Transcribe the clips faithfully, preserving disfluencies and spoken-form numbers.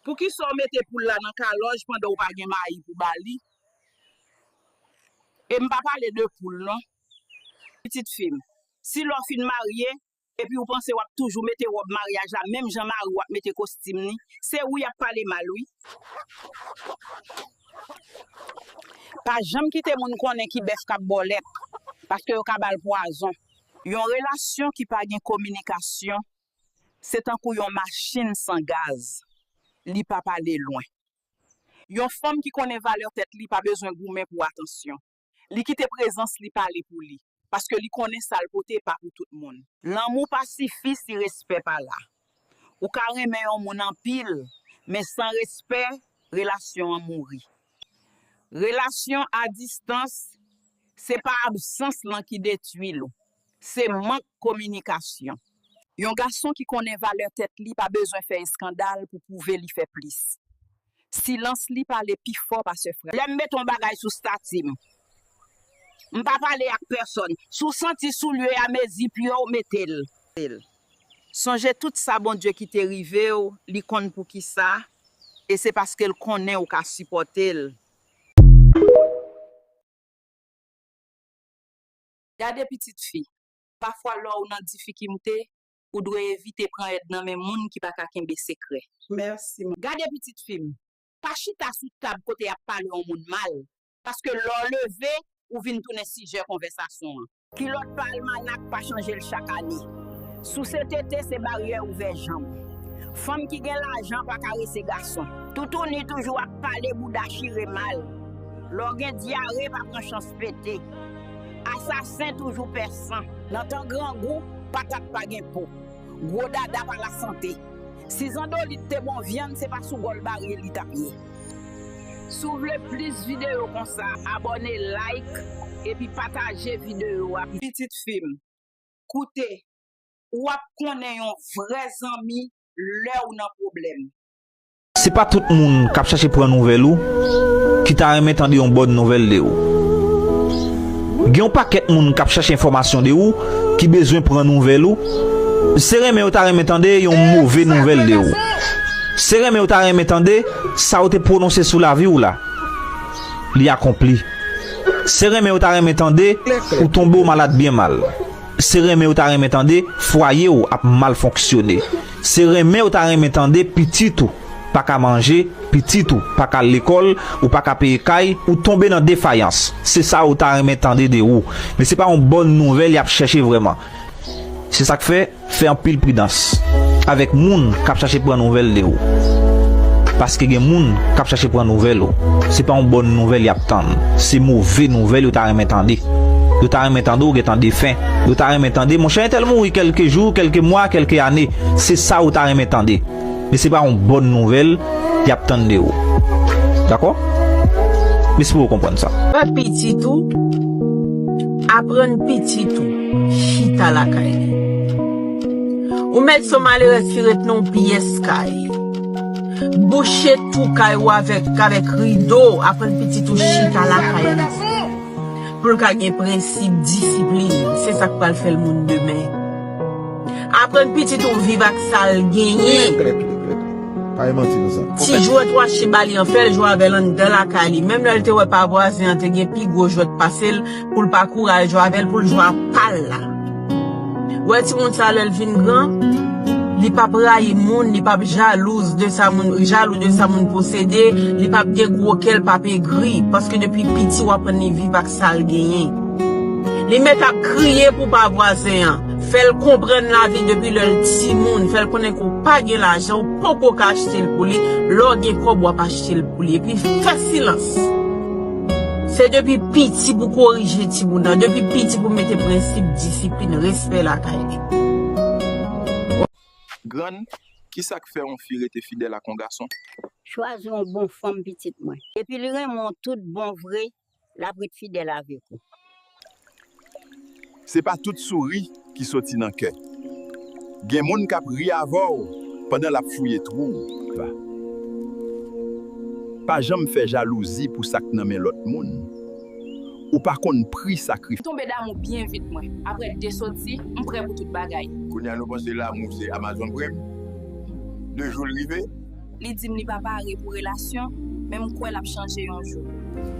Poukisa w mete poul la nan kalòj pandan w pa gen mayi pou ba li? E m pa pale de poul non. Pitit fi m, si lè w fin marye, epi w panse w ap toujou mete wòb maryaj la menm jan mari w ap mete kostim li, se ou y ap pale mal wi. Pa janm kite moun konnen ki bèf k ap bòlèt, paske yo ka ba l pwazon. Yon relasyon ki pa gen kominikasyon, se tankou yon machin san gaz, li p ap ale lwen. Yon fanm ki konnen valè tèt li pa bezwen goumen pou atansyon. Li kite prezans li pale pou li, paske li konnen sa l pote pa pou tout moun. Lanmou pa sifi si respè pa la. Ou ka renmen yon moun anpil, men san respè, relasyon an mouri. Relasyon a distans, se pa absans lan ki detwi l, se mank kominikasyon. Yon gason ki konnen valè tèt li pa bezwen fè eskandal pou pwouve li fè plis. Silans li pale pi fò pase frè. Lè m mete yon bagay sou stati m, m pa pale ak pèsòn. Si w santi soulye a mezi pye w, mete l. Sonje tout sa Bondye kite rive w, li konn poukisa, e se paske l konnen ou ka sipòte l. Gade pitit fi, pafwa lè w nan difikimte, ou dwe evite pran èd nan men moun ki pa ka kenbe sekrè. Mèsi, man. Gade pitit fi m, pa chita sou tab kote y ap pale yon moun mal, paske lè w leve, ou vin tounen sijè konvèsasyon an. Kilòt pa almanak pa chanje l chak ane. Souse tete se baryè ouvè janm. Fanm ki gen lajan pa karese gason. Toutouni toujou ap pale bouda chire mal. Lè w gen dyare pa pran chans pete. Asasen toujou pè san. Nan tan grangou, patat pa gen po. Gwo dada pa lasante. Si zandolit te bon vyann, se pa sou gòl barye li t ap ye. Si w vle plis videyo konsa, abòne, like, epi pataje videyo a. Pitit fi m, koute, w ap konnen yon vrè zanmi lè w nan pwoblèm. Se pa tout moun k ap chache pran nouvèl ou ki ta renmen tande yon bòn nouvèl de ou. Gen yon pakèt moun k ap chache enfòmasyon de ou ki bezwen pran nouvèl ou. Se renmen yo ta renmen tande yon move nouvèl de ou. Se renmen yo ta renmen tande sa yo te pwononse sou lavi w la, li akonpli. Se renmen yo ta renmen tande ou tonbe ou malad byen mal. Se renmen yo ta renmen tande fwaye w ap mal fonksyone. Se renmen yo ta renmen tande pitit ou pa ka manje, pitit ou pa ka al lekòl, ou pa ka peye kay, ou tonbe nan defayans. Se sa yo ta renmen tande de ou. Men se pa yon bòn nouvèl y ap chèche vrèman. Se sa k fè, fè anpil pridans avèk moun k ap chache pran nouvèl de ou. Paske gen moun k ap chache pran nouvèl ou. Se pa yon bòn nouvèl y ap tann. Se move nouvèl yo ta renmen tande. Yo ta renmen tande ou gentan defen. Yo ta renmen tande, monchè, entèl mouri kèlke jou, kèlke mwa, kèlke ane. Se sa yo ta renmen tande. Men se pa yon bòn nouvèl y ap tann de ou. Dakò? M espere w konprann sa. Ba pitit ou, aprann pitit ou chita lakay li. Ou mèt se yon malerèz ki ret nan yon pyès kay. Bouche tou kay ou avèk, avèk rido, aprann pitit ou chita lakay li. Pou l ka gen prensip, disiplin, se sa k pral fè l moun demen. Aprann pitit ou viv ak sa l genyen. Klè, klè, klè, klè. Pa gen manti nan sa. Ti jwèt w achte ba li an, fè l jwe avè l anndan lakay li. Menm lè l te wè pa vwazen an te gen pi gwo jwèt pase l, pou l pa kouri al jwe avè l, pou l jwe ak pa l la. Wè timoun sa lè l vin gran, li p ap rayi moun, li p ap jalouz de sa moun, jalou de sa moun posede, li p ap gen gwo kè, l p ap egri, paske depi piti w aprann li viv ak sa l genyen. Li mèt ap kriye pou pa vwazen an, fè l konprann lavi depi lè l timoun, fè l konnen ke w pa gen lajan, w poko ka achte l pou li, lè w gen kòb w ap achte l pou li, epi fè silans. Se depi piti pou korije timoun nan, depi piti pou mete prensip, disiplin, respè lakay li. Grann, kisa k fè yon fi rete fidèl ak yon gason? Chwazi yon bon fanm, pitit mwen. Epi li renmen w tout bon vre, l ap ret fidèl avèk ou. Se pa tout souri ki soti nan kè. Gen moun k ap ri avè w pandan l ap fouye twou w. Pa janm fè jalouzi pou sa k nan men lòt moun. Ou pa konn pri sakrifis. M tonbe damou byen vit mwen. Aprè de soti, m prè pou tout bagay. Kounye a nou panse lanmou se Amazon Prime. De jou l rive, Li di m li pa pare pou relasyon, men m kwè l ap chanje yon jou.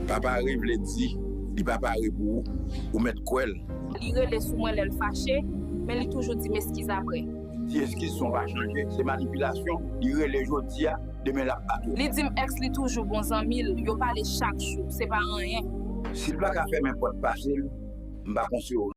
Pa pare vle di li pa pare pou ou, ou mèt kwè l. Li rele sou mwen lè l fache, men li toujou di m eskiz apre. Si eskiz sa w pa chanje, se manipilasyon. Li rele jodi a, demen l ap bat ou. Li di m èks li toujou bon zanmi l, yo pale chak jou, se pa anyen. Si l pa ka fèmen pòt pase l, m pa konseye w.